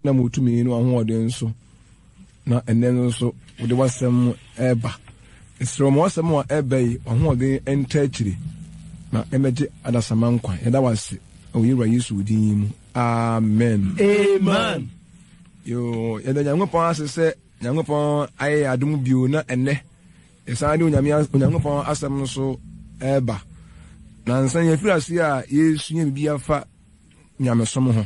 Nam wo tumi ne w'ahoɔden so na ɛnnɛ no nso wode w'asɛm reba. Mesrɛ wo ma w'asɛm a ɛreba yi w'ahoɔden ntaa akyire na ɛmmɛgye adasamma nkwa. Yɛda wo ase wɔ yɛn Wura Yesu wo din yi mu. Amen. Amen. Yoo, yɛda Nyankopɔn ase sɛ Nyankopɔn ayɛ yɛn adom bio na ɛnnɛ yɛsan de Onyame Onyankopɔn asɛm no so ɛreba. Nansa yɛfiri ase a yɛresua biribi afa nyamesom ho.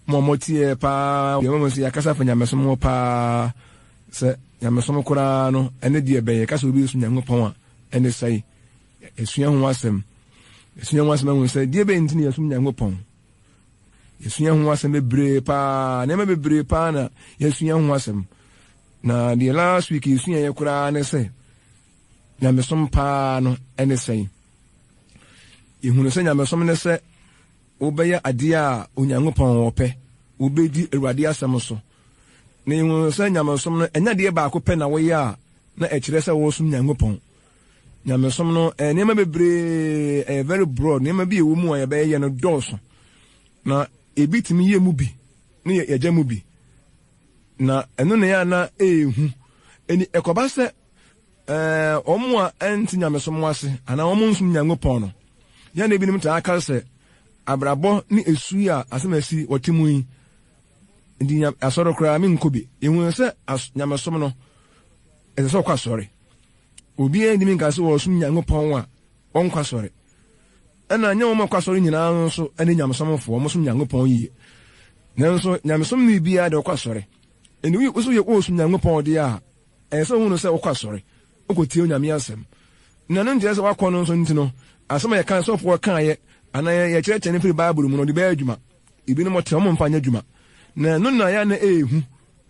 Mo a moteɛ paa deɛ moahu sɛ yɛakasa afa nyamesom ho paa sɛ nyamesom koraa no ɛne deɛ bɛn yɛka sɛ obi resom Nyankopɔn a ɛne sɛe. Yɛsua ho asɛm. Yɛsua ho asɛm ahu sɛ deɛ bɛn nti na yɛsom Nyankopɔn. Yɛsua ho asɛm bebree paa, nneɛma bebree paa na yɛsua ho asɛm. Na deɛ last week yɛsuaeɛ koraa ne sɛ nyamesom paa no ɛne sɛn. Yɛhunu sɛ nyamesom ne sɛ Wobɛyɛ adeɛ a Onyankopɔn ɔpɛ. Wobɛdi Awurade asɛm so. Na yɛhunu sɛ nyamesom no, ɛnyɛ adeɛ baako pɛ na woyɛ a na ɛkyerɛ sɛ woresom Nyankopɔn. Nyamesom no, ɛyɛ nneɛma bebree, ɛyɛ very broad, nneɛma bi a ɛwɔ mu a yɛbɛyɛ no dɔɔso. Na ebi tumi yɛ mu bi ne yɛgya mu bi. Na ɛno na ɛyɛ a na ɛyɛ hu. Ɛni ɛkɔba sɛ Ɛɛ, wɔn a ɛnte nyamesom ase anaa wɔn nsom Nyankopɔn no, yɛn na ebinom taa ka sɛ abrabɔ ne esu yi a asɛm asi wɔte mu yi nti nya asɔre koraa menkɔ bi. Yehu sɛ as nyamesom no, ɛsɛ sɛ ɔkɔ asɔre. Obiara ntumi nka sɛ ɔresom Nyankopɔn a ɔnkɔ asɔre. Ɛna nyɛ wɔn a wɔkɔ asɔre nyinaa nso ne nyamesomfoɔ, wɔsom Nyankopɔn yie. Nanso nyamesom ni biara deɛ ɔkɔ asɔre. Ɛnti wo nso yɛ woresom Nyankopɔn deɛ a, Ɛsɛ sɛ wohu no sɛ wokɔ asɔre, wokɔtie Onyame asɛm. Na ɛno nkyerɛ sɛ woakɔ no nso nti no, asɛm a yɛka, sɔfoɔ kaeɛ, anaa yɛkyerɛkyerɛ no firi Bible mu no, ɔde bɛyɛ adwuma. Ebinom te, wɔmfa nyɛ adwuma. Na ɛno na ɛyɛ a na ɛyɛ hu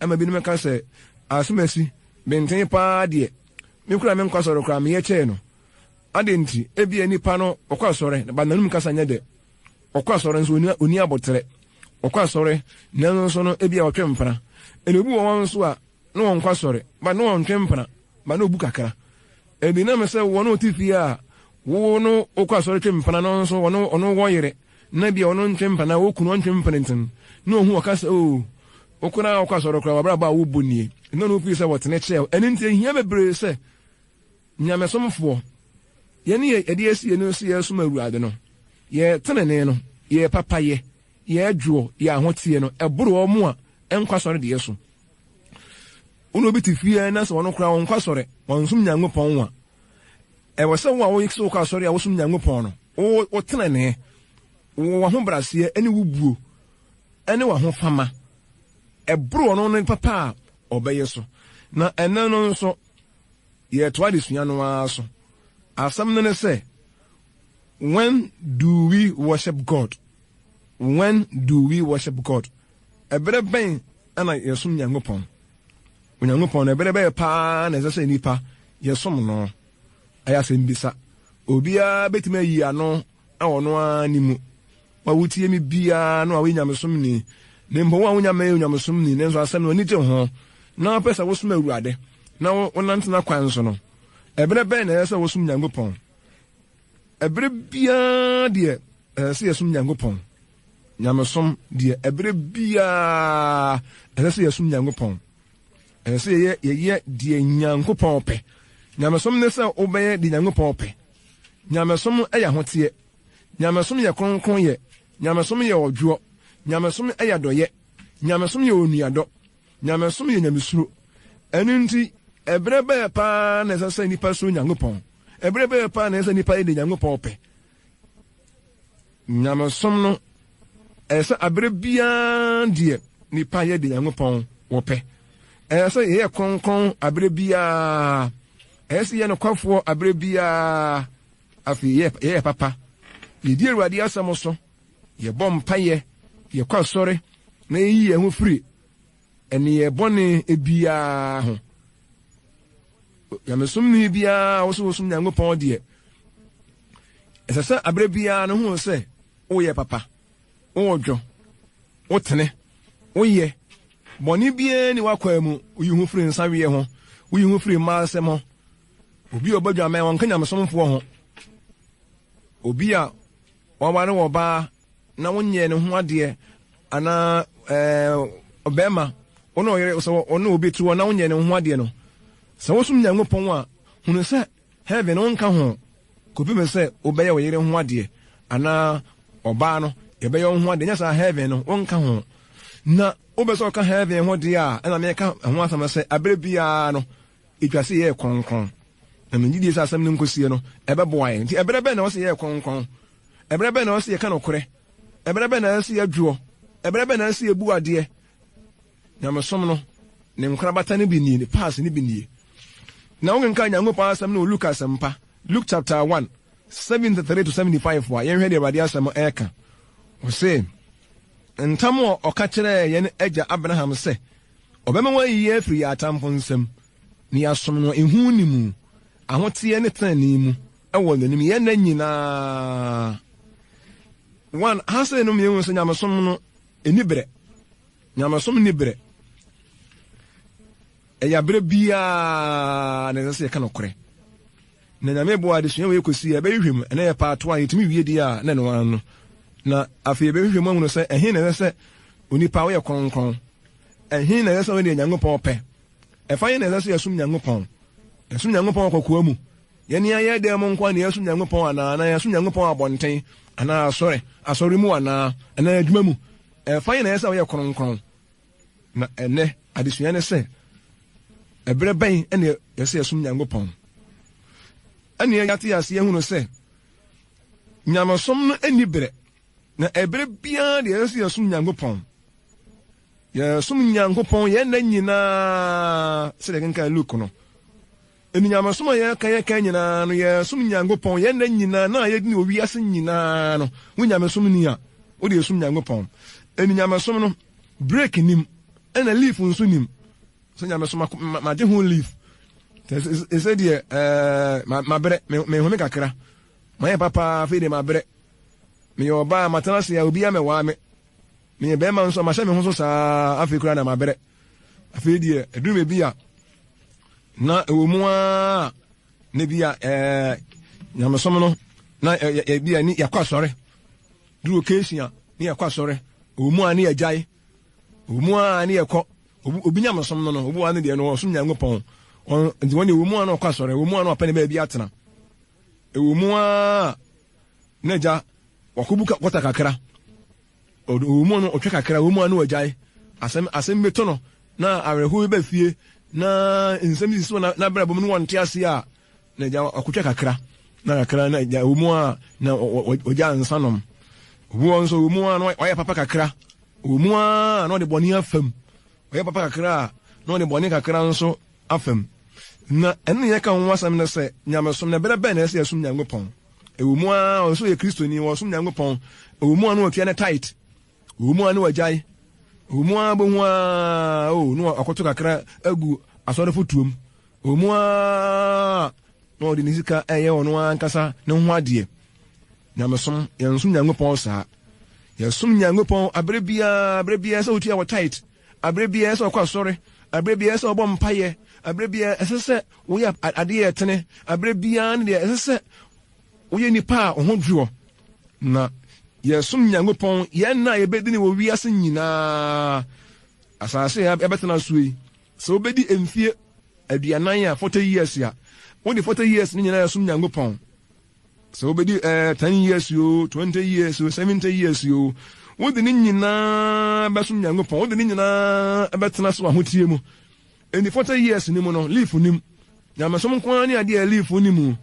ma ebinom ka sɛ, Asɛm asi, benten paa deɛ, me koraa menkɔ asɔre koraa, meyɛ kyɛɛ no. Adɛn nti? Ebia nipa no, ɔkɔ asɔre, but n'anom kasa nyɛ dɛ. Ɔkɔ asɔre nso, ɔnni aboterɛ. Ɔkɔ asɔre, nanso nso no, ebia ɔtwe mpena. Ɛna obi wɔ hɔ nso a, na wɔnkɔ asɔre, but na wɔntwe mpena, but na obu kakra. Ebi nam sɛ wɔn a wɔte fie a wo no wokɔ asɔre twe mpena no nso ɔno ɔno wɔ yere na bi a ɔno ntwe mpena wo kunu ɔntwe mpena nti no na ohu ɔka sɛ oo wo koraa wokɔ asɔre koraa wabrabɔ a wobɔ nie na ɔno fii sɛ wɔtene kyerɛ ɛno nti ehia bebree sɛ nyamesomfoɔ yɛne yɛ yɛde asi yɛn ani so yɛresom Awurade no yɛ tenenee no yɛ papayɛ yɛ dwoɔ yɛ ahoteɛ no ɛboro wɔn a ɛnkɔ asɔre deɛ so. Wo ne obi te fie na sɛ ɔno koraa ɔnkɔ asɔre, ɔnsom Nyankopɔn a, ɛwɔ sɛ wo a woyɛ sɛ wokɔ asɔre a wosom Nyankopɔn no, wo wo tenenee, wo w'ahobrɛaseɛ ne wo buo ne w'ahofama ɛboro ɔno ne papa a ɔbɛyɛ so. Na ɛnnɛ no nso, yɛretoa adesua no ara so. Asɛm no ne sɛ, When do we worship God? When do we worship God? Ɛberɛ bɛn na yɛsom Nyankopɔn? Onyankopɔn no, ɛberɛ bɛyɛ paa na ɛsɛ sɛ nnipa yɛsom no? Ɛyɛ asɛmbisa. Obiara bɛtumi ayi ano wɔ ɔno ara ne mu. Wo a wotie me biara no a woyɛ nyamesomni, na mpo wo a wonya mmɛyɛ onyamesomni, nanso asɛm no w'ani gye ho, na wopɛ sɛ wosom Awurade, na wonante n'akwan so no, ɛberɛ bɛn na ɛsɛ sɛ wosom Nyankopɔn? Ɛberɛ biara deɛ ɛsɛ sɛ yɛsom Nyankopɔn. Nyamesom deɛ, ɛberɛ biara ɛsɛ sɛ yɛsom Nyankopɔn. Ɛsɛ sɛ yɛyɛ yɛyɛ deɛ Nyankopɔn pɛ. Nyamesom ne sɛ wobɛyɛ deɛ Nyankopɔn pɛ. Nyamesom yɛ ahoteɛ. Nyamesom yɛ kronkronyɛ. Nyamesom yɛ ɔdwoɔ. Nyamesom yɛ adɔyɛ. Nyamesom yɛ onuadɔ. Nyamesom yɛ nyamesuro. Ɛno nti, ɛberɛ bɛɛ paa na ɛsɛ sɛ nnipa suro Nyankopɔn. Ɛberɛ bɛɛ paa na ɛsɛ sɛ nnipa yɛ deɛ Nyankopɔn pɛ. Nyamesom no, ɛyɛ sɛ aberɛ biara deɛ nipa yɛ deɛ Nyankopɔn wɔpɛ. Ɛyɛ sɛ yɛyɛ kronkron aberɛ biara. Ɛyɛ sɛ yɛyɛ nokwafoɔ aberɛ biara. Afei yɛyɛ papa. Yɛdi Awurade asɛm so, yɛbɔ mpaeɛ, yɛkɔ asɔre, na yɛyi yɛn ho firi nneyɛɛ bɔne biara ho. Nyamesomni biara a wosɛ wosom Nyankopɔn deɛ, ɛsɛ sɛ aberɛ biara no hu sɛ woyɛ papa, wowɔ dwo, wotene, woyɛ bɔne biara ni w'akwaa mu, woyi ho firi nsaweɛ ho, woyi ho firi mmaa asɛm ho. Obi a ɔbɔ dwamɛn, ɔnka nyamesomfoɔ ho. Obi a waware ɔbaa na wonyɛɛ ne ho adeɛ anaa ɛɛ. Ɔbarima, wo ne ɔyere, sɛ ɔne obi te hɔ na wonyɛ ne ho adeɛ no, sɛ wosom Nyankopɔn a, hunu sɛ heaven no wonka ho kɔpem sɛ wobɛyɛ wo yere ho adeɛ anaa ɔbaa no yɛbɛyɛ wo ho adeɛ, nyɛ saa heaven no wonka ho. Na wopɛ sɛ ɔka heaven ho deɛ a, ɛna meka ho asɛm sɛ aberɛ biara no ɛtwa sɛ yɛyɛ kronkron. Na megye die sɛ asɛm no nkɔsie no ɛbɛboa yɛn. Nti ɛberɛ bɛn na ɛwɔ sɛ yɛyɛ kronkron? Ɛberɛ bɛn na ɛwɔ sɛ yɛka nokorɛ? Ɛberɛ bɛn na ɛsɛ sɛ yɛdwoɔ? Ɛberɛ bɛn na ɛsɛ sɛ yɛbu adeɛ? Nyamesom no, ne nkorabata no bi nie, ne pass no bi nie. Na wokenkan Nyankopɔn asɛm no wɔ Luke asɛmpa, Luke chapter 1, 73 to 75 a, yɛnhwɛ deɛ Awurade asɛm ɛreka. Ɔse, Ntam a ɔka kyerɛɛ yɛn agya Abraham sɛ, ɔbɛma wayi yɛn afiri yɛn atamfo nsam, na yɛasom no ehu nni mu, ahoteɛ ne tenenee mu wɔ n'anim yɛn nna nyinaa. One, ha sei no mmienu sɛ nyamesom no ɛni berɛ. Nyamesom nni berɛ. Ɛyɛ aberɛ biara na ɛsɛ sɛ yɛka nokorɛ. Na Nyame boa adesua wei kɔsi a yɛbɛhwehwɛ mu. Ɛnɛ yɛ part one, yɛtumi wie deɛ a na ɛno ara no. Na afei yɛbɛhwehwɛ mu ahunu sɛ ɛhe na ɛsɛ sɛ onipa woyɛ kronkron. Ɛhe na ɛsɛ sɛ woyɛ deɛ Nyankopɔn pɛ. Ɛfa he na ɛsɛ sɛ yɛsom Nyankopɔn. Yɛsom Nyankopɔn wɔ kɔkoa mu. Yɛne yɛn dan mu nko ara na yɛsom Nyankopɔn anaa? Anaa yɛsom Nyankopɔn abɔnten anaa asɔre, asɔre mu anaa? Anaa adwuma mu? Ɛfa he na ɛsɛ sɛ woyɛ kronkron? Na ɛnnɛ adesua ne sɛ, ɛberɛ bɛn na ɛsɛ sɛ yɛsom Nyankopɔn? Ɛnneɛ yɛate aseɛ ahunu sɛ nyamesom no nni berɛ, na ɛberɛ biara deɛ ɛsɛ sɛ yɛsom Nyankopɔn. Yɛsom Nyankopɔn yɛn nna nyinaa sɛdeɛ yɛkenkan Luke no. Ɛni nyamesom a yɛka yɛka nyinaa no, yɛsom Nyankopɔn yɛn nna nyinaa na yɛdi ne wɔ wiase nyinaa no. Wo nyamesom ni a, wode yɛsom Nyankopɔn. Ɛni nyamesom no, break nim, ɛna leaf nso nim. Sɛ nyamesom magye ho leaf. Ɛsɛ deɛ ɛɛ mabrɛ, mehome kakra. Mayɛ papa afei deɛ mabrɛ. Meyɛ ɔbaa matena ase a obiara mɛwaa me. Meyɛ bɛrima nso a mahyɛ me ho so saa afei koraa na mabrɛ. Afei deɛ ɛduru baabi a na ɛwɔ mu ara na bi a ɛɛ nyamesom no na ɛbi a ne yɛkɔ asɔre duru occasion a ne yɛkɔ asɔre ɛwɔ mu a ne yɛgyae ɛwɔ mu a ne yɛkɔ obi nyamesom no no obi wa ne deɛ no ɔsom Nyankopɔn nti wɔn deɛ ɛwɔ mu a na ɔkɔ asɔre ɛwɔ mu a na ɔpɛ ne baabi atena ɛwɔ mu a na agya wakɔbu kɔta kakra Ɔwɔ mu no ɔtwa kakra, ɔwɔ mu a na wagyae. Asɛm asɛm bi to no na awerɛhow bi ba fie na nsɛm sisi wɔ n'abrabɔ mu na wɔnte ase a, na agya wakɔtwa kakra na kakra na agya ɔwɔ mu a na wagya nsa nom. Obi wɔ nso ɔwɔ mu a na wayɛ papa kakra, ɔwɔ mu a na ɔde bɔne afam. Ɔyɛ papa kakra a na ɔde bɔne kakra nso afam. Na ɛno na yɛka ho asɛm no sɛ nyamesom na ɛberɛ bɛn na ɛsɛ sɛ yɛsom Nyankopɔn? Ɛwɔ mu ara ɔno nso yɛ Kristoni, ɔsom Nyankopɔn. Ɛwɔ mu a na ɔtua ne tithe. Ɛwɔ mu a na wagyae. Ɛwɔ mu ara bɛhu ara o na wakɔto kakra agu asɔre fotuom. Ɛwɔ mu ara na ɔde ne sika ɛyɛ ɔno ankasa ne ho adeɛ. Nyamesom, yɛnsom Nyankopɔn saa. Yɛsom Nyankopɔn abere biara, abere biara sɛ wotua wɔ tithe, abere biara sɛ ɔkɔ asɔre, abere biara sɛ ɔbɔ mpaeɛ, abere biara ɛsɛ sɛ Woyɛ adeɛ a ɛtene aberɛ biara ne deɛ ɛsɛ sɛ woyɛ nipa a wo ho dwoɔ. Na yɛsom Nyankopɔn yɛn nna a yɛbɛdi no wɔ wiase nyinaa, asase a yɛbɛtena soɔ yi. Sɛ wobɛdi mfie aduanan a, 40 years a, wode 40 years no nyinaa ɛsom Nyankopɔn. Sɛ wobɛdi eh, 10 years o, 20 years o, 70 years o, wode ne nyinaa bɛsom Nyankopɔn, wode ne nyinaa bɛtena so ahoteɛ mu. Enti 40 years no mu no leaf nnim. Nyamesom nko ara ne adeɛ a leaf nni mu.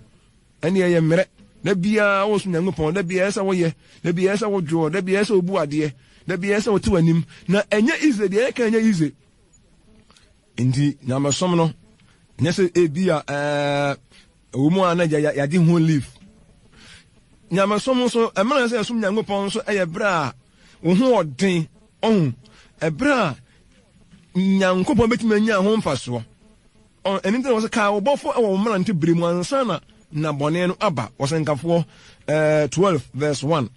Ɛnneɛ ɛyɛ mmerɛ. Da biara woresom Nyankopɔn, da biara ɛsɛ sɛ woyɛ, da biara ɛsɛ sɛ wodwoɔ, da biara ɛsɛ sɛ wobu adeɛ, da biara ɛsɛ sɛ wote w'anim. Na ɛnyɛ easy, deɛ yɛka ɛnyɛ easy. Enti nyamesom no, ɛnyɛ sɛ ebi a ɛɛ ɛwɔ mu a na yɛagye ho leaf. Nyamesom nso, ɛmmerɛ sɛ yɛsom Nyankopɔn nso ɛyɛ berɛ a wo ho ɔden, ɔho, ɛberɛ a Nyankopɔn bɛtumi anya ho mfasoɔ. Ɛno nti na wɔsɛ kaa wo bɔfo wɔ wo mmerante bere mu ansa na na bɔne no aba. Ɔsɛnkafoɔ eh, 12 verse 1.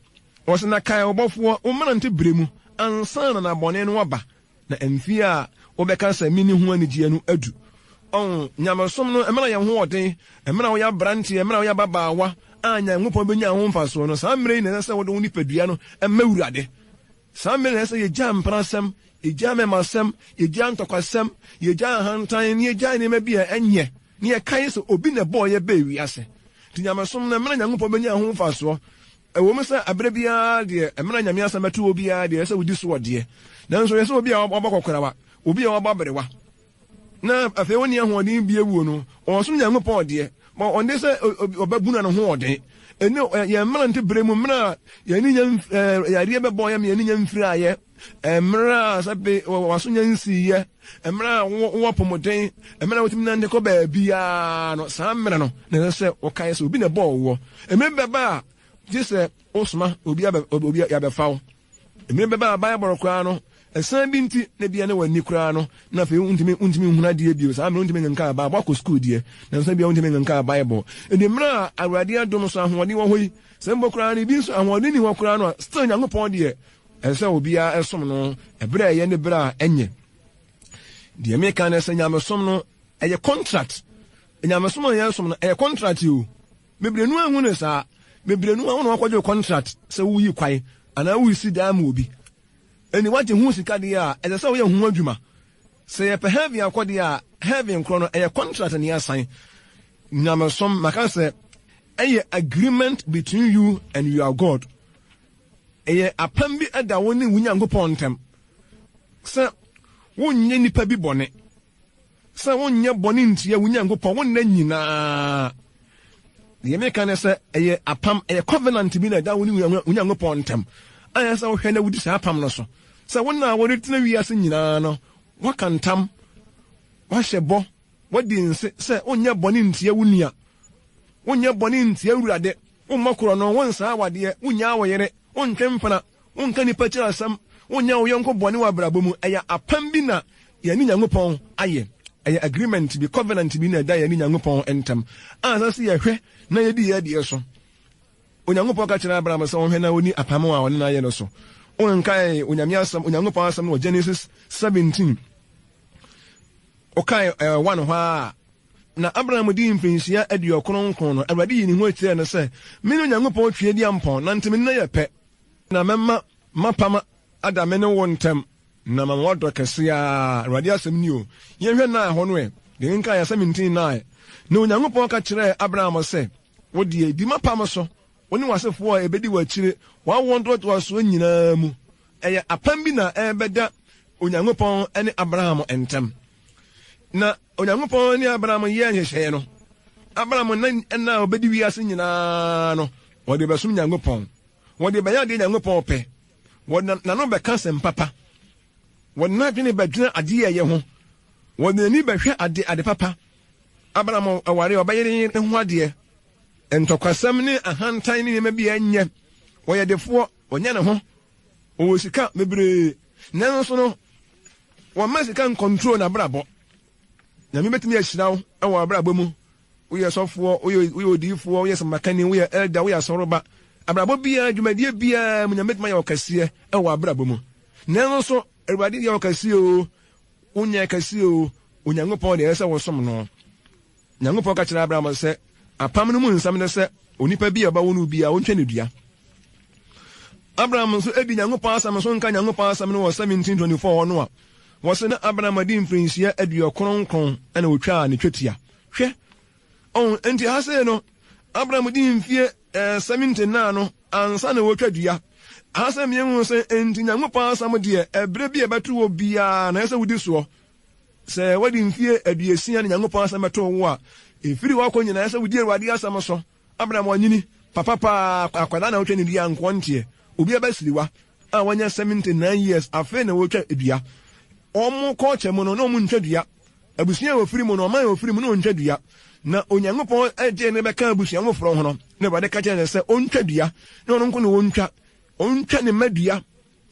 Wɔsɛ na kae wo bɔfoɔ wo mmerante bere mu ansa na na bɔne no aba, na mfie a wobɛka sɛ menni ho anigyeɛ no adu. Ɔn, nyamesom no, ɛmmerɛ yɛn ho ɔden, ɛmmerɛ a woyɛ aberanteɛ, ɛmmerɛ a woyɛ ababaawa a Nyankopɔn bɛnya ho mfasoɔ no, saa mmerɛ yi na ɛsɛ sɛ wode wo nipadua no ma Awurade. Saa mmere na ɛsɛ sɛ yegyaa mprasɛm, Yɛgyae mmɛmasɛm, yɛgyae ntɔkwasɛm, yɛgyae ahantan, na yɛgyae nneɛma bi a ɛnyɛ, na yɛkae sɛ obi na ɛbɔɔ yɛn baa wiase. Nti nyamesom no, mmerɛ Nyankopɔn bɛnya ho mfasoɔ. Ɛwɔ mu sɛ aberɛ biara deɛ, mmerɛ Nyame asɛm bɛto hɔ biara deɛ, ɛsɛ sɛ wodi soɔ deɛ, nanso ɛyɛ sɛ obi a wabɔ kɔkorawa, obi a wabɔ aberewa, na afei ɔnni ahoɔden bi awuo no, ɔresom Nyankopɔn deɛ, ma ɔnde sɛ ɔbɛbunu ne ho ɔden. Ɛne yɛn mmerante berɛ mu, mmerɛ a yɛn ani nya yareɛ bɛbɔ yɛn ma yɛn ani nya mfiraeɛ, mmerɛ a sɛbe w'aso nya nsiiɛ, mmerɛ a wowɔ apɔmuden, mmerɛ a wotumi nante kɔ baabiara no, saa mmerɛ no na ɛsɛ sɛ wokae sɛ obi na ɛbɔɔ woɔ. Mmerɛ bi bɛba a, gye sɛ wosoma obi abɛfa wo. Mmere bɛba a Bible koraa no, asiane bi nti na ebia na w'ani koraa no, na afei wuntumi wuntumi nhunu adeɛ bio. Saa mmere wuntumi nkenkan Bible. Woakɔ sukuu deɛ, nanso ebia wuntumi nkenkan Bible. Enti mmerɛ a Awurade adom so ahoɔden wɔ hɔ yi, sɛ mpo koraa no ebi nso ahoɔden nni hɔ koraa no a, still Nyankopɔn deɛ, ɛsɛ sɛ obiara som no ɛberɛ a ɛyɛ ne berɛ a ɛnyɛ. Deɛ meka ne sɛ nyamesom no, ɛyɛ contract. Nyamesom a yɛsom no, ɛyɛ contract o. Bebree no anhu no saa. Bebree no ara na wɔakɔgye wo contract sɛ woyi kwan anaa woresi dan ma obi. Ɛnni woagye ho sika deɛ a, ɛsɛ sɛ woyɛ ho adwuma. Sɛ yɛpɛ heaven akɔ deɛ a, heaven korɔ no, ɛyɛ contract na yɛasan. Nyamesom, maka sɛ, ɛyɛ agreement between you and your God. Ɛyɛ apam bi ɛda wo ne wo Nyankopɔn ntam sɛ wonyɛ nipa bi bɔne. Sɛ wonyɛ bɔne ntia wo Nyankopɔn wo nna nyinaa. Deɛ meka ne sɛ, ɛyɛ apam, ɛyɛ covenant bi na ɛda wo ne wo Nyankopɔn ntam. Ayɛ sɛ wohwɛ na wodi saa apam no so. Sɛ wo nna a wɔretena wiase nyinaa no, woaka ntam, woahyɛ bɔ, woadi nse sɛ wonyɛ bɔne ntia wo nua, wonyɛ bɔne ntia Awurade, wommɔ korɔno, wonsaa awadeɛ, wonnyaa wo yere, wontwe mpena, Wonka nnipa akyiri asɛm, wonyɛ wo yɔnko bɔne wɔ abrabɔ mu. Ɛyɛ apam bi na yɛne Nyankopɔn ayɛ. Ɛyɛ agreement bi, covenant bi na ɛda yɛne Nyankopɔn ntam a ɛsɛ sɛ yɛhwɛ na yɛdi yɛn deɛ so. Onyankopɔn ka kyerɛɛ Abraham sɛ ɔnhwɛ na ɔnni apam a ɔne no ayɛ no so. Wonkae Onyame asɛm, Onyankopɔn asɛm no wɔ Genesis 17. Wokae 1 hɔ a, Na Abraham dii mfirinhyia aduɔkron nkron no, Awurade yii ne ho adi kyerɛɛ no sɛ, Mene Onyankopɔn Tweaduampɔn, nante me ne na yɛ pɛ, na mɛma m'apam ada me ne wo ntam, na mama woadɔ kɛse ara. Awurade asɛm ni o. Yɛnhwɛ nna a ɛhɔ no ɛ. Deɛ yɛnkae asɛm nti nna ɛ. Na Onyankopɔn ka kyerɛɛ Abraham sɛ, Wo deɛ, di m'apam so, wo ne w'asefoɔ a ɛbɛdi w'akyire, w'awoɔ ntoatoasoɔ nyinaa mu. Ɛyɛ apam bi na ɛrebɛda Onyankopɔn ne Abraham ntam. Na Onyankopɔn ne Abraham yɛɛ nhyehyɛeɛ no, Abraham nna nna a ɔbɛdi wiase nyinaa no, wɔde bɛsom Nyankopɔn. Wɔde bɛyɛ adeɛ Nyankopɔn pɛ. Wɔde n'ano bɛka asɛm papa. Wɔde n'adwene bɛdwene adeɛ a ɛyɛ ho. Wɔde n'ani bɛhwɛ ade ade papa. Abraham aware a ɔbɛyere ne ho adeɛ. Ntɔkwasɛm ne ahantan ne nneɛma bi a ɛnyɛ. Ɔyɛ defoɔ, ɔnyɛ ne ho. Ɔwɔ sika bebree, nanso no, wɔmma sika nkɔntrol n'abrabɔ. Nyame bɛtumi ahyira wo wɔ abrabɔ mu. Woyɛ sɔfoɔ, woyɛ woyɛ odiyifoɔ, woyɛ sɛmpakani, woyɛ elder, woyɛ asɔreba. Abrabɔ biara, dwumadie biara mu, Nyame bɛtumi ayɛ wo kɛseɛ wɔ abrabɔ mu. Nanso, Awurade yɛ wo kɛseɛ o, wonyɛ kɛseɛ o, Onyankopɔn deɛ ɛsɛ sɛ wosom no. Nyankopɔn ka kyerɛɛ Abraham sɛ, Apam no mu nsɛm ne sɛ, onipa bi a ɔbɛwo no biara, wontwa no dua. Abraham nso di Nyankopɔn asɛm so nka Nyankopɔn asɛm no wɔ 1724 hɔ no a, wɔse na Abraham adi mfirinhyia aduɔkron nkron na otwaa ne twetia. Hwɛ! Ɔn, enti ha sei no, Abraham dii mfie eh, 79 no ansa na wɔretwa dua. Ha sɛ mmienu sɛ, enti Nyankopɔn asɛm deɛ, ɛberɛ bi a ɛbɛto wɔ biara na ɛsɛ sɛ wodi soɔ. Sɛ woadi mfeɛ aduosia na Nyankopɔn asɛm bɛtoo wo a, ɛfiri hɔ kɔ nyinaa ɛsɛ sɛ wodi Awurade asɛm so. Abraham wanyini papa paa, akwadaa na wotwa ne dua nkoa nteɛ. Obi abasiriwa a wanya 79 years afei na wɔretwa dua. Wɔn culture mu no na wɔn ntwa dua. Abusua a wɔfiri mu no, ɔman a wɔfiri mu no wɔntwa dua. Na Onyankopɔn gyee no bɛkaa abusua foforɔ ho no, na Awurade ka kyerɛɛ no sɛ ɔntwa dua, na ɔno nko na ɔntwa. Ɔntwa ne mma dua.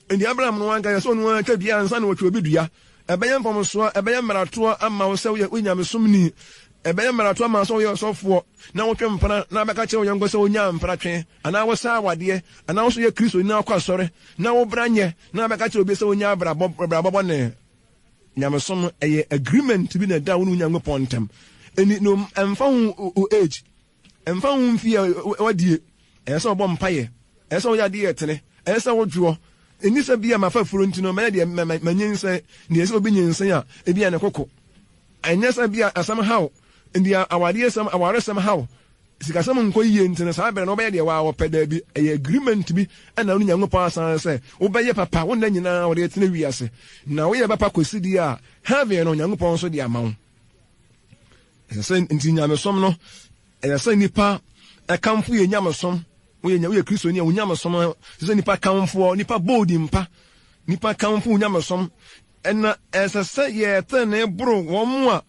Enti Abraham no ankasa sɛ ɔno ara twa dua ansa na watwa obi dua. Ɛbɛyɛ mfomsoɔ, ɛbɛyɛ mmaratoɔ ama wo sɛ woyɛ onyamesomni. Ɛbɛyɛ mmaratoɔ ama wo sɛ woyɛ ɔsɔfoɔ na wotwe mpena na wobɛka kyerɛ wo yɔnko sɛ ɔnyaa mpena twe, anaa wosa awadeɛ, anaa wo nso yɛ Kristoni na wokɔ asɔre na wo bra nyɛ na wobɛka kyerɛ obi sɛ ɔnyaa abrabɔ abrabɔ bɔne. Nyamesom no, ɛyɛ agreement bi na ɛda wo ne wo Nyankopɔn ntam. Enti no, ɛmfa ho wo age, Ɛmfa ho mfe a woadie, ɛyɛ sɛ wobɔ mpaeɛ, ɛyɛ sɛ woyɛ adeɛ a ɛtene, ɛyɛ sɛ wodwoɔ. Ɛnni sɛ bi a mafa afuro nti no mɛyɛ deɛ manyinsɛn. Deɛ ɛsɛ obi nyinsɛn a, ebi a ne koko. Ɛnyɛ sɛ bi a asɛm haw, deɛ awadeɛsɛm, awaresɛm haw, sikasɛm nkɔ yie nti no saa berɛ no wobɛyɛ deɛ waa wɔpɛ. Daabi, ɛyɛ agreement bi ɛna wo ne Nyankopɔn asan sɛ wobɛyɛ papa wo nna nyinaa wɔde atena wiase. Na woyɛ papa kɔsi deɛ a, heaven no Nyankopɔn nso de ama wo. Ɛsɛ sɛ nti nyamesom no, ɛyɛ sɛ nipa ɛkamfo yɛ nyamesom. Woyɛ woyɛ Kristoni a wo nyamesom ɛsɛ sɛ nipa kamfoɔ, nipa bɔ odin pa, nipa kamfo wo nyamesom. Ɛna ɛsɛ sɛ yɛtene boro wɔn a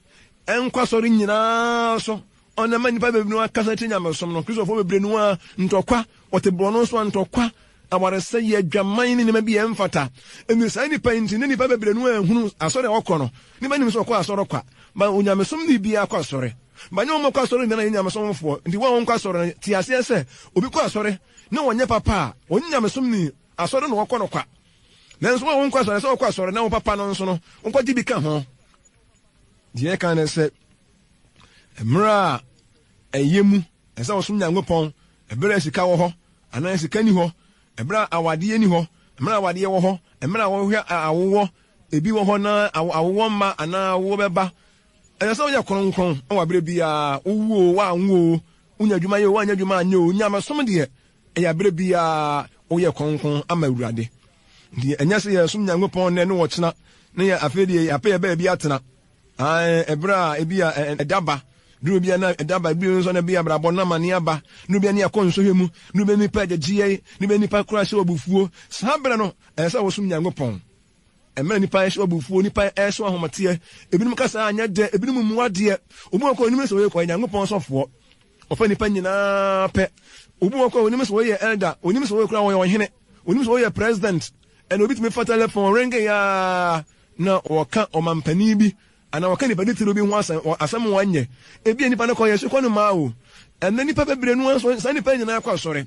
ɛnkɔ asɔre nyinaa so. Ɔna ma nipa bebree no akasa tia nyamesom no. Kristofoɔ bebree no a ntɔkwa, wɔte borɔno so a ntɔkwa, awaresɛeɛ, adwaman ne nneɛma bi a ɛmfata. Ɛnti saa nipa yi nti ne nipa bebree no anhunu asɔre a wɔkɔ no. Nipa nim sɛ ɔkɔ asɔre kwa, ba onyamesom ne biara kɔ asɔre. Ba nyɛ wɔn kɔ asɔre nyinaa na yɛ nyamesomfoɔ. Nti wɔn a wɔnkɔ asɔre no te aseɛ sɛ obi kɔ asɔre na wɔnyɛ papa a, wɔnyɛ nyamesom ni, asɔre na wɔkɔ no kwa. Nanso wɔn a wɔnkɔ asɔre, sɛ wɔkɔ asɔre na wɔn papa no nso no, wɔnkɔgye bi ka ho. Deɛ ɛka ne sɛ, mmerɛ a ɛyɛ mu, ɛsɛ sɛ wɔsom Nyankopɔn, ɛberɛ a sika wɔ hɔ anaa sika ni hɔ, ɛberɛ a awadeɛ ni hɔ, mmerɛ a awadeɛ wɔ hɔ, mmerɛ a wɔhwɛ awowɔ, ebi wɔ hɔ na awowɔ mma anaa awowɔ bɛba. Ɛsɛ sɛ woyɛ kronkron wɔ aberɛ biara, wowu o, woanwo o, wonya adwuma yɛ o, woanyɛ adwuma anyɛ o, nyamesom deɛ, ɛyɛ aberɛ biara woyɛ kronkron ama Awurade. Nti ɛnyɛ sɛ yɛsom Nyankopɔn nnɛ ne ɔkyena, ne yɛ afei deɛ yɛapɛ yɛ baabi atena. Ae, ɛberɛ a ebi a ɛda ba, duru bi a na ɛda ba, ebi nso na ebi abrabɔ na amane aba, duru bi a ne yɛakɔ nsɔhwɛ mu, duru bi a nipa agyegye yɛn, duru bi a nipa koraa hyɛ abufuo. Saa berɛ no, ɛsɛ sɛ wosom Nyankopɔn. Mmerɛ nipa ɛhyɛ abufuo, nipa ɛhyɛ ahometeɛ, ebinom kasa anyɛ dɛ, ebinom mmu adeɛ. Obi wɔ kɔ onim sɛ ɔyɛ Nyankopɔn sɔfoɔ, ɔfa nipa nyinaa pɛ. Obi wɔ kɔ onim sɛ ɔyɛ elder, onim sɛ ɔyɛ kura ɔyɛ ɔhene, onim sɛ ɔyɛ president. Ɛna obi tumi fa telephone ringe yaa na ɔka ɔmampanin bi anaa ɔka nipa titiriw bi ho asɛm, asɛm wɔnyɛ. Ebi nipa no kɔ yɛ sukɔ no maa o. Ɛnna nipa bebree no nso saa nipa nyinaa kɔ asɔre.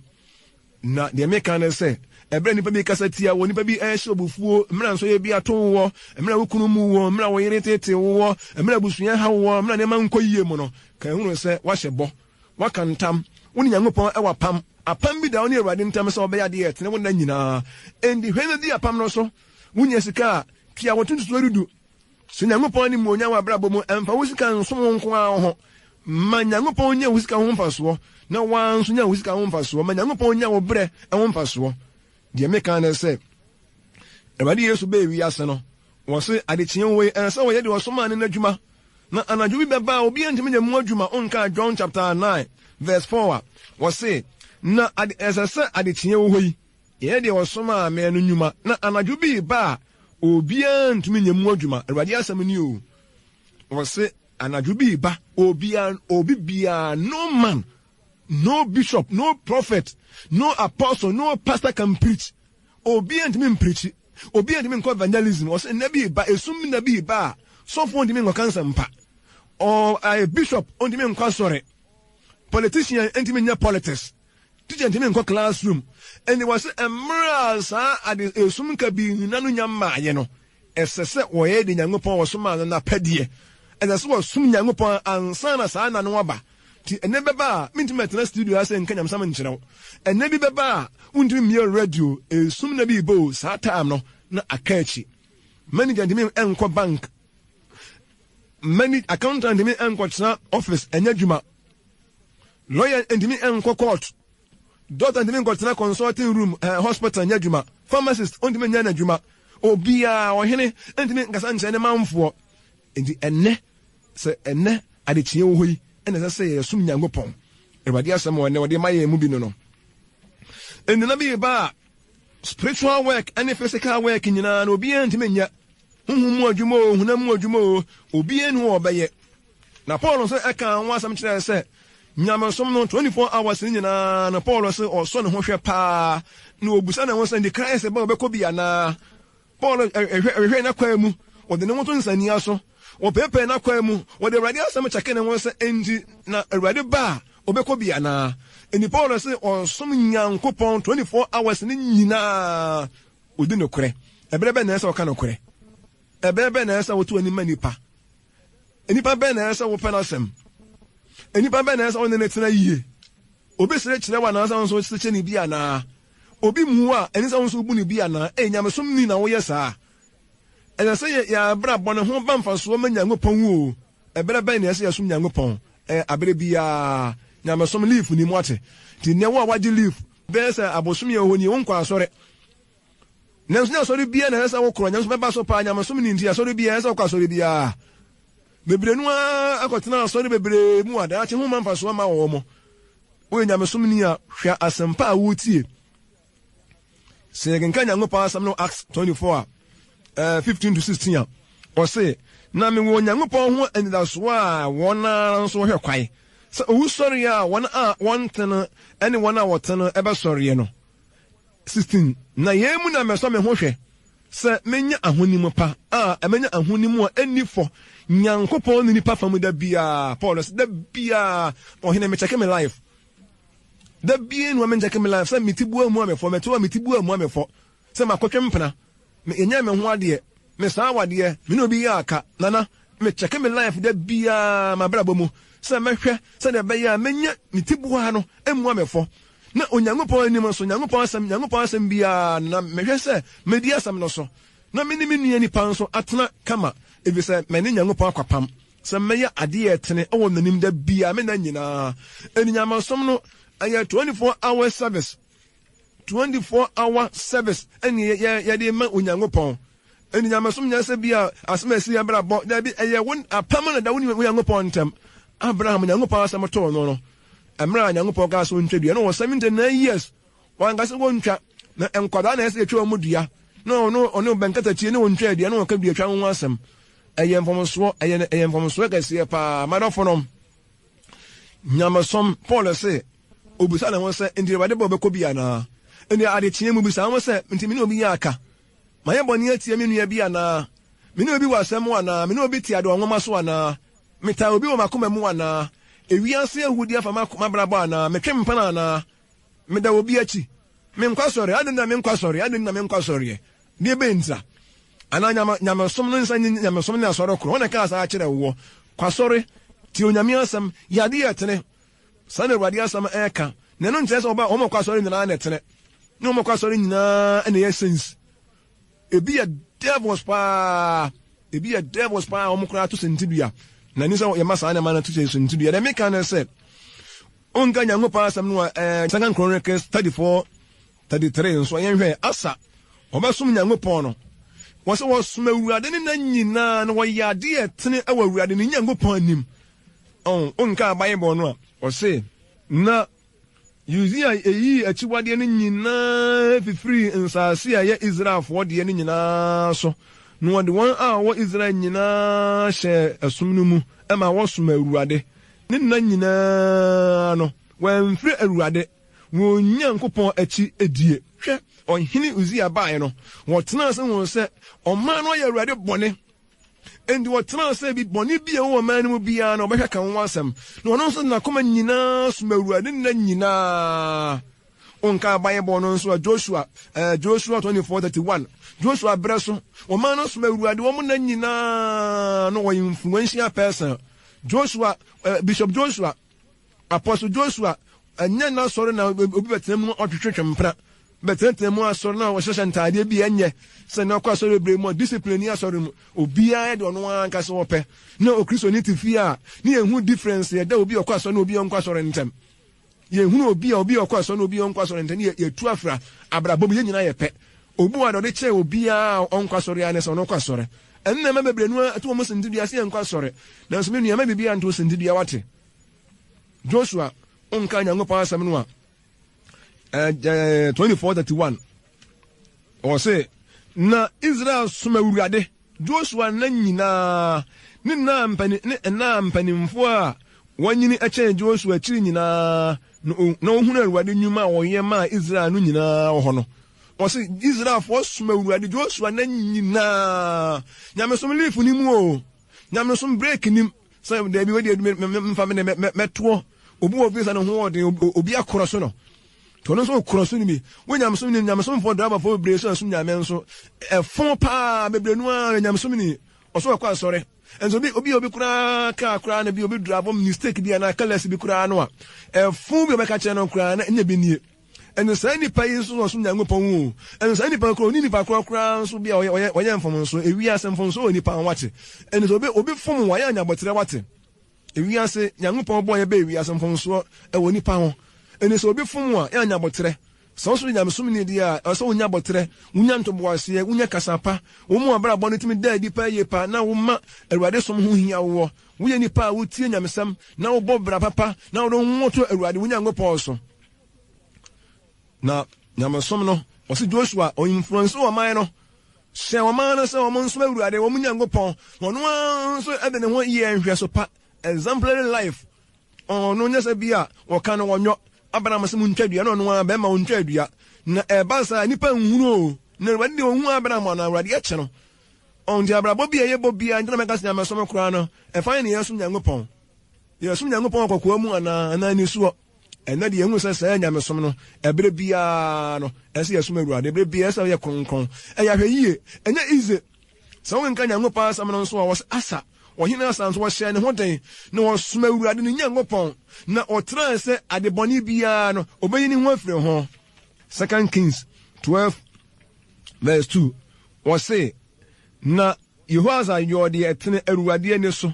Na deɛ meka ne sɛ, ɛberɛ a nnipa bi rekasa tia wo, nnipa bi rehyɛ wo abufuo, mmerɛ a nsɔeɛ bi ato woɔ, mmerɛ a wo kunu mmu woɔ, mmerɛ a wo yere teetee woɔ, mmerɛ a abusua ha woɔ, mmerɛ a nneɛma nkɔ yie mu no, ka hunu sɛ woahyɛ bɔ, woaka ntam, wo ne Nyankopɔn wɔ apam. Apam bi da wo ne Awurade ntam sɛ wobɛyɛ adeɛ a ɛtene wo nna nyinaa. Enti hwɛ na di apam no so. Wonya sika a, tua wo to ntotosoɔ dudu. Sɛ Nyankopɔn animuonyam wɔ abrabɔ mu, mfa wo sika nsom wo nko ara wo ho. Ma Nyankopɔn nya wo sika ho mfasoɔ, na wo ara nso nya wo sika ho mfasoɔ. Ma Nyankopɔn nya wo berɛ ho mfasoɔ. Deɛ meka ne sɛ, Awurade Yesu bɛɛ wiase no, wɔse adekyeɛ wei ɛsɛ sɛ wɔyɛ deɛ ɔsomaa no no adwuma. Na anadwo bi bɛba a obiara ntumi nyɛ mu adwuma. Wonkaa John chapter 9 verse 4 a, wɔse na ade, ɛsɛ sɛ adekyeɛ wɔ hɔ yi, Yɛyɛ deɛ ɔsomaa me no nnwuma, na anadwo bi reba a obiara ntumi nyɛ mu adwuma. Awurade asɛm ni o. Ɔse anadwo bi reba, obiara, obi biara, no man, no bishop, no prophet, no apostle, no pastor can preach. Obiara ntumi mpreachi. Obiara ntumi nkɔ evangelism. Ɔse nna bi reba, esum nna bi reba a sɔfoɔ ntumi nkɔka nsɛmpa. Ɔ, bishop ntumi nkɔ asɔre. Politician ntumi nyɛ politics. Teacher ntumi nkɔ class room. Ɛnde wɔse mmerɛ a saa ade esum kabii nna no nya mmaeɛ no, ɛsɛ sɛ wɔyɛ deɛ Nyankopɔn ɔsomaa no no apɛdeɛ. Ɛsɛ sɛ wɔsom Nyankopɔn ansa na saa nna no aba. Nti ɛnɛ bɛba a, mentumi mɛtena studio ha sɛ nka nyamesɛm nkyerɛ wo. Ɛnɛ bi bɛba a, wontumi mmie radio, esum nna bi reba o, saa time no na aka akyi. Manager ntumi nkɔ bank, manager, accountant ntumi nkɔtena office ɛnyɛ adwuma. Lawyer ntumi nkɔ court, doctor ntumi nkɔtena consulting room, eh, hospital nyɛ adwuma, pharmacist ntumi nyɛ n'adwuma, obiara ɔhene ntumi nkasa nkyerɛ ne manfoɔ. Nti ɛnɛ, sɛ ɛnɛ adekyeɛ wɔ hɔ yi, ɛna ɛsɛ sɛ yɛsom Nyankopɔn. Awurade asɛm wɔ ɛnɛ wɔde ma yɛn mu bi no no. Nnana bi reba a, spiritual work ne physical work nyinaa no obiara ntumi nyɛ. Honhom mu adwuma o, honam mu adwuma o, obiara nni hɔ a ɔbɛyɛ. Na Paul nso kaa ho asɛm kyerɛɛ sɛ nyamesom no 24 hours no nyinaa no Paul se ɔsɔ ne ho hwɛ paa na obisa ne ho sɛ nti Christ ba ɔbɛkɔ bi anaa. Paul hwehwɛɛ n'akwaa mu, ɔde ne ho to nsania so, ɔpeepee n'akwaa mu, ɔde Awurade asɛm kyɛkee ne ho sɛ enti na Awurade ba a ɔbɛkɔ bi anaa. Enti Paul se ɔsom Nyankopɔn 24 hours no nyinaa odi nokorɛ. Ɛberɛ bɛn na ɛsɛ sɛ ɔka nokorɛ? Ɛberɛ bɛn na ɛsɛ sɛ woto anim ma nnipa? Nnipa bɛn na ɛsɛ sɛ wopɛ n'asɛm? Nnipa bɛn na ɛsɛ sɛ wo ne no tena yie? Obi sere kyerɛ wo anaasɛ wo nso sere kyerɛ ne bi anaa? Obi mmu wo a, ɛne sɛ wo nso wobu no bi anaa? Ei, nyamesom ni na woyɛ saa? Ɛsɛ sɛ yɛ yɛn abrabɔ no ho ba mfasoɔ ma Nyankopɔn o. Ɛberɛ bɛn na ɛsɛ sɛ yɛsom Nyankopɔn? Ɛyɛ aberɛ biara. Nyamesom leave ni, moate? Nti nnɛ wo a woagye leave bɛyɛ sɛ abosome a ɛwɔ hɔ nie, wonkɔ asɔre. Nanso nyɛ asɔre biara na ɛsɛ sɛ wokorɔ. Nyamesom bɛba so paa, nyamesom ni nti asɔre biara, ɛsɛ sɛ wokɔ asɔre biara. Bebree no ara akɔtena asɔre bebree mu a daakye ho mma mfasoɔ mma wɔn. Woyɛ nyamesomni a, hwɛ asɛmpa a woretie. Sɛ yɛkenkan Nyankopɔn asɛm no Acts 24 a, eh, 15 to 16 a, ɔse, Na mewɔ Onyankopɔn ho anidasoɔ a wɔn ara nso wɔhwɛ kwae, sɛ owusɔreɛ a wɔn a wɔntene ne wɔn a wɔtene bɛsɔreɛ no. 16, Na yei mu na mɛsɔ me ho hwɛ, sɛ menya ahonim pa a ɛmɛnya ahonim a ɛnni fɔ Nyankopɔn ne nipa fa mu da biara. Paul sɛ, da biara, ɔhene mekyɛke me life. Da biara nua menkyɛke me life sɛ meti bua mu a mefɔ, mɛto a meti bua mu a mefɔ, sɛ makɔtwe mpena, me ɛnyɛ me ho adeɛ, me saa awadeɛ, me ne obi yɛ aka, nana, Me check me life da biara m'abrabɔ mu sɛ mɛhwɛ sɛdeɛ ɛbɛyɛ a mɛnya me tiboa no mmua me fɔ na Onyankopɔn anim nso Nyankopɔn asɛm Nyankopɔn asɛm biara no na mehwɛ sɛ mɛdi asɛm no so na me ne me nua nipa nso atena kama efisɛ mɛne Nyankopɔn akwapam sɛ mɛyɛ adeɛ a ɛtene wɔ n'anim da biara me nna nyinaa. Ɛni nyamesom no ɛyɛ 24 hours service. 24 hour service ɛne yɛ yɛde ma Onyankopɔn. Ɛne nyamesom nyɛ sɛ bi a asɛm a ɛsi yɛn abrabɔ, dabi, ɛyɛ wo apam na da wo ne Onyankopɔn ntam. Abraham, Onyankopɔn asɛm too no no, mmerɛ a Onyankopɔn kaa sɛ ɔntwa dua no wɔ 79 years, wanka sɛ wɔntwa, na nkwadaa na ɛsɛ yɛtwa wɔn dua, na ɔno ɔne ɔbɛnkatakyie ne wɔntwa dua na wɔka duatwa ho asɛm. Ɛyɛ mfomsoɔ, ɛyɛ ɛyɛ mfomsoɔ kɛseɛ paa, madɔfonom. Nyamesom, Paul se, obisa ne ho sɛ, Enti Awurade bɛ ɔbɛkɔ bi anaa? Enti adekyeɛ mu bisa ho sɛ, Enti me ne obi yɛ aka? Mayɛ bɔne atia me nua bi anaa? Me ne obi wɔ asɛm anaa? Me ne obi te adewa nwoma so anaa? Metaa obi wɔ m'akoma mu anaa? Ewiase ahude afa m'abrabɔ anaa? Metwe mpena anaa? Meda obi akyi? Menkɔ asɔre? Adɛn nti na menkɔ asɔre? Adɛn nti na menkɔ asɔreɛ? Deɛ bɛn ntira? Anaa nyame, nyamesom no nsa nye nyamesom ne asɔre korɔ? Hwan na ɛkaa saa kyerɛɛ woɔ? Kɔ asɔre, tie Onyame asɛm, yɛ adeɛ a ɛtene. Saa na Awurade asɛm ɛreka. Na ɛno nkyerɛ sɛ wɔba, wɔn a wɔkɔ asɔre nyinaa na ɛtene. Ne wɔn a wɔkɔ asɔre nyinaa na ɛyɛ saints. Ebi yɛ devils paa. Ebi yɛ devils paa a wɔn koraa to sentidua. Na ɛni sɛ yɛma saa nneɛma no to sɛ sentidua. Deɛ meka ne sɛ, wonka Nyankopɔn asɛm no a, ɛɛ, Second Chronicles 34, 33 nso yɛnhwɛ Asa, wɔbɛsom Nyankopɔn no. Wɔsɛ wɔsom Awurade ne nna nyinaa na wɔyɛ adeɛ a ɛtene wɔ Awurade ne Nyankopɔn anim. Ɔn, wonkaa Bible no a, ɔse, Na Usia yii akyiwadeɛ no nyinaa fifirii nsase a ɛyɛ Israelfoɔ deɛ no nyinaa so, na ɔde wɔn a wɔwɔ Israel nyinaa hyɛɛ ɛsom no mu ma wɔsom Awurade. Ne nna nyinaa no, wɔamfiri Awurade, wɔn Nyankopɔn akyi die. Hwɛ, ɔhene Usia baeɛ no, wɔtenaa ase hunuu sɛ ɔman no ayɛ Awurade bɔne. Enti wɔtenaa ase bi bɔne bi a ɛwɔ ɔman no mu biara na wɔbɛhwɛ ka ho asɛm. Na ɔno nso de n'akoma nyinaa som Awurade nna nyinaa. Wonkaa Bible no nso a Joshua, eh, Joshua 24:31. Joshua berɛ so, ɔman no som Awurade wɔn nna nyinaa no wɔyɛ influential person. Joshua, eh, Bishop Joshua, Apostle Joshua, ɛnyɛ n'asɔre na obi bɛtena mu ɔtwetwetwe mpena, bɛtenatena mu asɔre na wɔhyehyɛ ntaadeɛ bi ɛnyɛ sɛ na ɔkɔ asɔre bebree mu a discipline ni asɔre mu obiara de ɔno ara ankasa ɔpɛ na okristoni te fie a ne yɛn difference yɛda obi a ɔkɔ asɔre na obi a ɔnkɔ asɔre ntɛm yɛhunu obi a obi a ɔkɔ asɔre na obi a ɔnkɔ asɔre ntɛm yɛtu afra abrabɔ mu yɛn nyinaa yɛ pɛ obi a ɔde kyɛn obiara a ɔnkɔ asɔre a ne sɛ ɔno kɔ asɔre ɛno na ɛma bebree no ato wɔn sentidua sɛ yɛnkɔ asɔre nanso me nua ma biribiara nto sentidua wate Joshua nka Nyankopɔn asɛm no a 24:31 ɔse na Israel som Awurade Joshua nna nyinaa ne nna mpani ne nna mpanimfoɔ a wɔanyini kyɛn Joshua akyiri nyinaa na wɔhunu Awurade nnwuma a wɔyɛ maa Israel no nyinaa wɔ hɔ no. Ɔse Israelfoɔ som Awurade Joshua nna nyinaa. Nyamesom leaf ni mu o, nyamesom break nim. Sɛ daabi wei deɛ mfa me mɛtoɔ obi wɔ visa no ho ɔden obi akorɔ so no nti ɔno nso ɔkorɔ so no bi wo nyamesom ni nyamesomfoɔ driverfoɔ bebree so ɛsom nyame nso ɛfo paa bebree no ara nyamesom ni ɔso ɔkɔ asɔre nso obi obi obi koraa kaa koraa na bi obi drive mistake bi anaa careless bi koraa no a ɛfo bi ɔbɛka kyerɛ no koraa na ɛnyɛ bi nie. Ɛno saa nipa yi nso na ɔsom Nyankopɔn o. Ɛno saa nipa korɔ, ɔni nipa korɔ koraa nso bi a ɔyɛ ɔyɛ ɔyɛ mfomso. Ewiase mfomso wɔ nipa ho wate. Ɛno sɛ obi obi fom wo a, yɛ anyabotrɛ wate. Ewiase, Nyankopɔn bɔɔ yɛ bɛɛ wiase mfomsoɔ ɛwɔ nipa ho. Ɛno sɛ obi fom wo a, yɛ anyabotrɛ. Sɛ wo nso yɛ nyamesomni deɛ a, ɛwɔ sɛ wonya abotrɛ, wonya ntoboaseɛ, wonya kasa pa, wo mu abrabɔ no tumi da adi paa yie paa na woma Awurade som ho hia woɔ. Woyɛ nipa a wotie nyamesɛm na wobɔ bra papa na wode wo ho to Awurade wo Nyankopɔn so. Na nyamesom no, ɔse Joshua ɔ-influence ɔman no, hyɛ ɔman no sɛ wɔn nsom Awurade wɔn Nyankopɔn, na ɔno ara nso de ne ho yɛɛ nhwɛso pa, exemplary life. Ɔno nyɛ sɛ bi a wɔka no wɔnyɔ. Abraham sɛ montwa dua na ɔno ara bɛrima ɔntwa dua. Na ɛba saa nnipa nhunu o. Na Awurade deɛ ɔhu Abraham anaa Awurade ɛkyɛ no. Ɔnti abrabɔ bi a ɛyɛ bɔ biara nti na mɛka sɛ nyamesom koraa no ɛfa yɛ ne yɛsom Nyankopɔn. Yɛsom Nyankopɔn wɔ kɔkoa mu anaa anaa nisuɔ. Ɛnɛ deɛ yɛhu sɛ saa nyamesom no ɛberɛ biara no ɛsɛ yɛsom Awurade ɛberɛ biara ɛsɛ yɛ kronkron. Ɛyɛ ahwɛ yie ɛnyɛ easy. Sɛ wokenkan Nyankopɔn Asɛm no nso a, wɔse Asa, ɔhene Asa nso, ɔhyɛɛ ne ho den, na ɔsom Awurade ne Nyankopɔn, na ɔtrae sɛ ade bɔne biara no, obeyi ne ho afiri ho. Second Kings 12 verse 2, wɔse, Na Yehoas yɔɔ deɛ ɛtene Awurade ani so,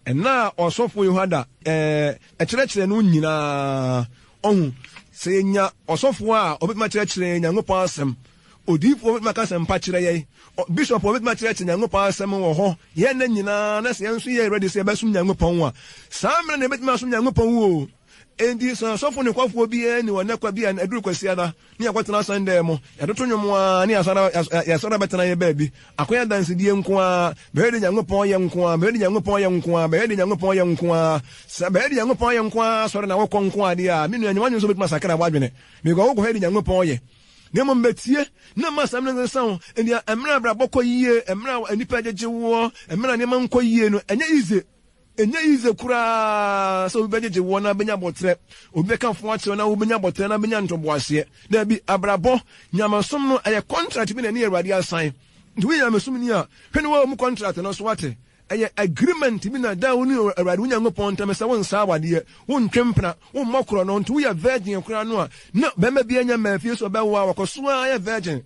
Nna a ɔsɔfo Yehoiada kyerɛkyerɛ no nyinaa, ɔhu sɛ yenya ɔsɔfo a obetumi akyerɛkyerɛ yɛn Nyankopɔn asɛm, odiyifo a obetumi aka asɛmpa kyerɛ yɛn, bishop a obetumi akyerɛkyerɛ Nyankopɔn asɛm wɔ hɔ yɛn nna nyinaa, na sɛ yɛn nso yɛ ready sɛ yɛbɛsom Nyankopɔn a, saa mmerɛ na yɛbetumi asom Nyankopɔn o. Enti sɛ ɔsɔfo nokwafoɔ biara nni hɔ nnɛ kwa bi a ɛduru Kwasiada ne yɛakɔtena asɔredan mu, yɛatoto nnwom ara ne yɛasɔre abɛtena yɛn baabi, akɔyɛ adansedie nko ara, bɛyɛ deɛ Nyankopɔn yɛ nko ara, bɛyɛ deɛ Nyankopɔn yɛ nko ara, bɛyɛ deɛ Nyankopɔn yɛ nko ara. Sɛ bɛyɛ deɛ Nyankopɔn yɛ nko ara asɔre na wokɔ nko ara deɛ a, me nua, nyɛ w'adwene sɛ wobɛtumi asakra w'adwene, because wokɔhwɛ deɛ Nyankopɔn yɛ. Na mmom bɛtie na mma asɛm no nsesa wo. Enti mmerɛ a abrabɔ kɔ yie, mmerɛ a nnipa gyegye woɔ, mmerɛ a nneɛma nkɔ yie no, ɛnyɛ easy. Ɛnyɛ yize koraa sɛ obi bɛgyegye woɔ na abɛnya abɔterɛ, obi bɛka fo akyerɛ wo na wobɛnya abɔterɛ na abɛnya ntoboaseɛ. Daabi, abrabɔ, nyamesom no, ɛyɛ contract bi na ɛne Awurade asan. Nti woyɛ nyamesomni a, hwɛ na woammu contract no so, woate? Ɛyɛ agreement bi na ɛda wo ne Awurade wo Nyankopɔn ntam sɛ wonsa awadeɛ, wontwe mpena, wommɔ korɔno, nti woyɛ virgin koraa no a, na barima biara nnya mmaa fie sɛ ɔbɛwo a, wɔkɔ so ara yɛ virgin.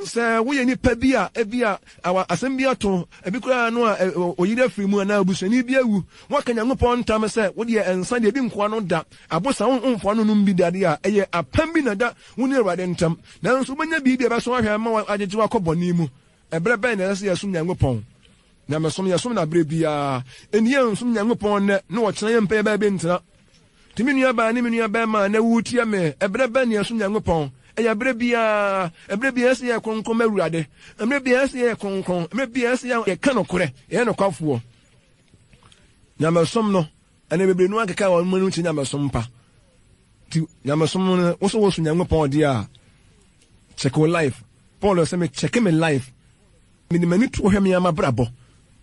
Sɛ woyɛ nipa bi a ebia asɛm bi ato, ebi koraa no a oyere afiri mu anaa obusuani bi awu, woaka Nyankopɔn ntam sɛ wo deɛ nsa deɛ ebi nkoa no da, abosa wo mfa ano nom bi da deɛ a, ɛyɛ apam bi na ɛda wo ne Awurade ntam. Nanso wobɛnya biribi a ɛbɛso ahwɛ ama woagyegye wo akɔ bɔne mu. Ɛberɛ bɛn na ɛsɛ sɛ yɛsom Nyankopɔn? Nyamesom, yɛsom no aberɛ biara. Enti yɛnsom Nyankopɔn nnɛ na ɔkyena yɛmpɛ yɛn baabi ntena. Nti me nua baa ne me nua bɛɛma a na woretie me, ɛberɛ bɛn na yɛsom Nyankopɔn? Ɛyɛ ɛberɛ biara. Ɛberɛ biara ɛsɛ yɛyɛ kronkron ma Awurade. Ɛberɛ biara ɛsɛ yɛyɛ kronkron. Ɛberɛ biara ɛsɛ yɛka nokorɛ, yɛyɛ nokwafoɔ. Nyamesom no, ɛnɛ bebree no akeka wɔn anim kyerɛ nyamesom pa. Nti nyamesom no, wo so wosom Nyankopɔn deɛ a, check wo life. Paul sɛ me check me life. Mede m'ani to hwɛ me ara m'abrabɔ.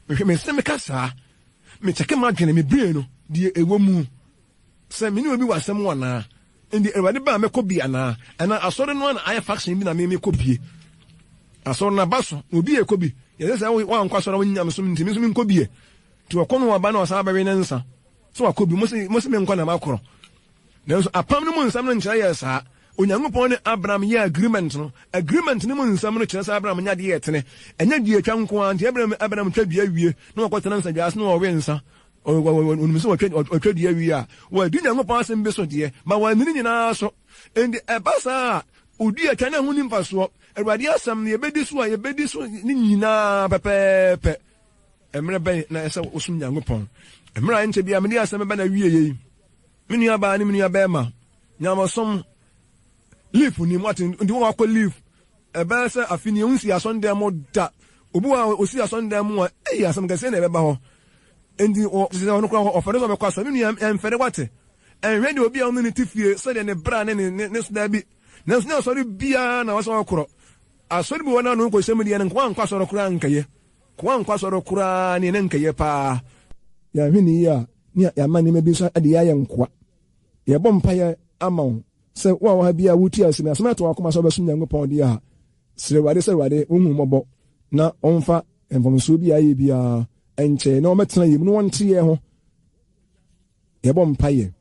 Mehwɛ me sɛ meka saa. Mekyɛke m'adwene, me brain no, deɛ ɛwɔ mu. Sɛ me ne obi wɔ asɛm anaa. Nti Awurade ba a mɛkɔ bi anaa. Anaa asɔre no ara na ayɛ faction bi na me mekɔ bie. Asɔre no aba so na obi ɛkɔ bi. Yɛsɛ sɛ woankɔ asɔre a wonyi nyamesom nti me nso menkɔ bie. Nti ɔkɔ no waba na ɔsan abɛwe ne nsa. Sɛ wakɔ bi, mo se menkɔ na makorɔ. Nanso apam no mu nsɛm no nkyerɛ yɛn saa. Onyankopɔn ne Abraham yɛɛ agreement no. Agreement no mu nsɛm no kyerɛ sɛ Abraham nyɛ adeɛ a ɛtene. Ɛnyɛ duatwa nko ara nti. Abraham, Abraham twa dua wie na wakɔtena nsadwa ase na ɔwe nsa. Ɔnim sɛ ɔtwa, ɔtwa dua wie a, wadi Onyankopɔn asɛm bi so deɛ, ma wanni ne nyinaa so. Enti ɛba saa a, oduatwa no ɛho nni mfasoɔ. Awurade asɛm no, yɛbɛdi so a, yɛbɛdi so ne nyinaa pɛpɛɛpɛ. Mmerɛ bɛn na ɛsɛ sɛ wosom Nyankopɔn? Mmerɛ a ɛnkyɛ biara mede asɛm bɛba n'awieɛ yi. Me nua baa ne me nua bɛɛma, nyamesom leaf nim wate nti wɔn akɔ leaf ɛbɛyɛ sɛ afi ni nsi asɔndan mu da obi wa osi asɔndan mu a eyi asɛm kɛseɛ na ɛbɛba hɔ nti wɔ sɛ ɔno koraa ɔfɛre sɛ ɔbɛkɔ asɔre me nua ɛnfɛre wate ɛnhwɛ deɛ obi a ɔno ne ti fie sɛdeɛ ne bra ne ne ne so daabi nanso ne asɔre biara na wɔsɛ ɔkorɔ asɔre bi wɔ na ɔno nkɔhyɛ mu deɛ no nkoa nkɔ asɔre koraa nkɛyɛ Koa nkɔ asɔre koraa ne ne nkɛyɛ paa. Yɛanhwɛ no yie a, ne yɛama nneɛma bi nso de yɛn ayɛ nkoa. Yɛbɔ mpaeɛ ama wo sɛ wo a wɔ ha biara wotie asɛm yi, asɛm ato w'akoma sɛ wobɛsom Nyankopɔn deɛ a, srɛ Awurade sɛ Awurade ɔnhu wo mmɔbɔ na ɔmfa mfomsoɔ bi a ayɛ biara nkyɛ na ɔmmɛtena yɛn mu na ɔnte yɛn ho. Yɛbɔ mpaeɛ.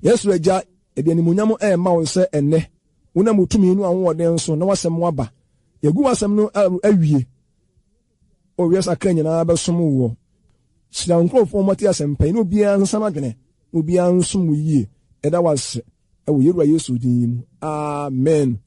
Yɛn soro Agya, yɛde animuonyam ɛrema wo sɛ ɛnnɛ. Wonam wo tumi ne w'ahoɔden so na w'asɛm aba. Yɛagu w'asɛm no awie. O wiase akra nyinaa bɛsom woɔ. Hyira wo nkurɔfoɔ a wɔate asɛmpa yi na obiara nsesa n'adwene na obiara nsom wo yie. Yɛda wo ase wɔ yɛn Wura Yesu din mu. Amen.